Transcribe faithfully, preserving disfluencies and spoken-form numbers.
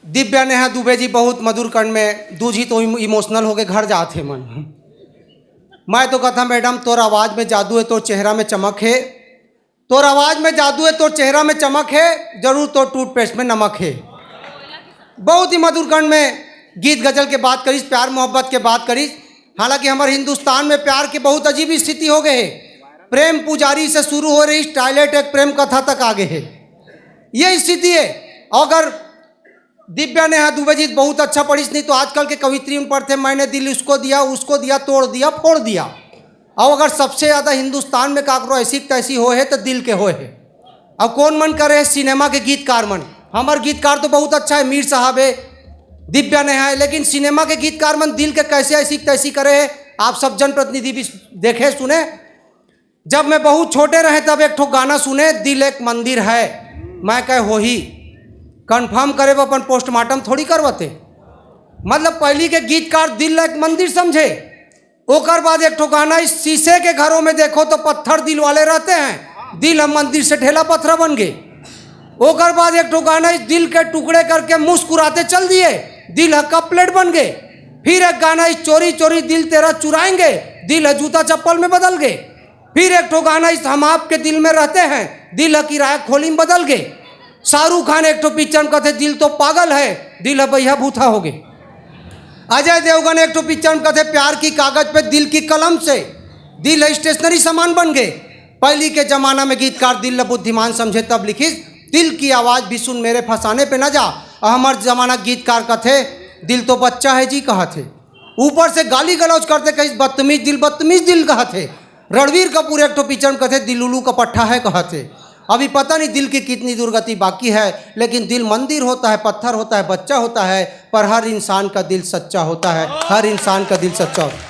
दिव्या नेहा दुबे जी बहुत मधुर कंठ में, दू झी तो इमोशनल होके घर जात हे मन। मैं तो कथा, मैडम, तोर आवाज में जादू है, तोर चेहरा में चमक है, तोर आवाज में जादू है, तोर चेहरा में चमक है, जरूर तोर टूथपेस्ट में नमक है। बहुत ही मधुर कंठ में गीत गजल के बात करिस, प्यार मोहब्बत के बात करिस। हालांकि हमारे हिंदुस्तान में प्यार की बहुत अजीब स्थिति हो गई है। प्रेम पुजारी से शुरू हो रही टॉयलेट एक प्रेम कथा तक आ गए है, ये स्थिति है। अगर दिव्या नेहा दुबे जी बहुत अच्छा पढ़िस, नहीं तो आजकल के कवित्री में पढ़ते, मैंने दिल उसको दिया, उसको दिया, तोड़ दिया, फोड़ दिया। और अगर सबसे ज्यादा हिंदुस्तान में काकरो ऐसी तैसी हो है तो दिल के हो है। अब कौन मन करे सिनेमा के गीतकार मन? हमार गीतकार तो बहुत अच्छा है, मीर साहब है, दिव्या नेहा है, लेकिन सिनेमा के गीतकार मन दिल के कैसे ऐसी तैसी करे है, आप सब जनप्रतिनिधि भी देखे सुने। जब मैं बहुत छोटे रहे तब एक ठो गाना सुने, दिल एक मंदिर है, मैं कहे होही, कंफर्म करे बर अपन पोस्टमार्टम थोड़ी करवाते। मतलब पहली के गीतकार दिल एक मंदिर समझे। ओकर बाद एक ठो गाना, इस शीशे के घरों में देखो तो पत्थर दिल वाले रहते हैं, दिल हम मंदिर से ढेला पत्थर बन गए। ओकर बाद एक ठो गाना, इस दिल के टुकड़े करके मुस्कुराते चल दिए, दिल ह कप प्लेट बन गए। फिर एक गाना, इस चोरी चोरी दिल तेरा चुराएंगे, दिल ह जूता चप्पल में बदल गए। फिर एक ठो गाना, इस हम आपके दिल में रहते हैं, दिल ह किराया खोली में बदल गए। शाहरुख खान एक ठो पिक्चर में कहते, दिल तो पागल है, दिल ह बैहा भूथा हो गए। अजय देवगन एक ठो पिक्चर में कहते, प्यार की कागज पे दिल की कलम से, दिल ह स्टेशनरी सामान बन गए। पहली के जमाना में गीतकार दिल ल बुद्धिमान समझे तब लिखिस, दिल की आवाज भी सुन मेरे फसाने पे न जा। और हमार जमाना गीतकार कथे, दिल तो बच्चा है जी कहत हे। ऊपर से गाली गलौज करते कहिस, बदतमीज दिल, बदतमीज दिल कहत हे। रणवीर कपूर एक ठो पिक्चर में कथे, दिल उल्लू का पट्ठा है कहत हे। अभी पता नहीं दिल की कितनी दुर्गति बाकी है, लेकिन दिल मंदिर होता है, पत्थर होता है, बच्चा होता है, पर हर इंसान का दिल सच्चा होता है, हर इंसान का दिल सच्चा होता है।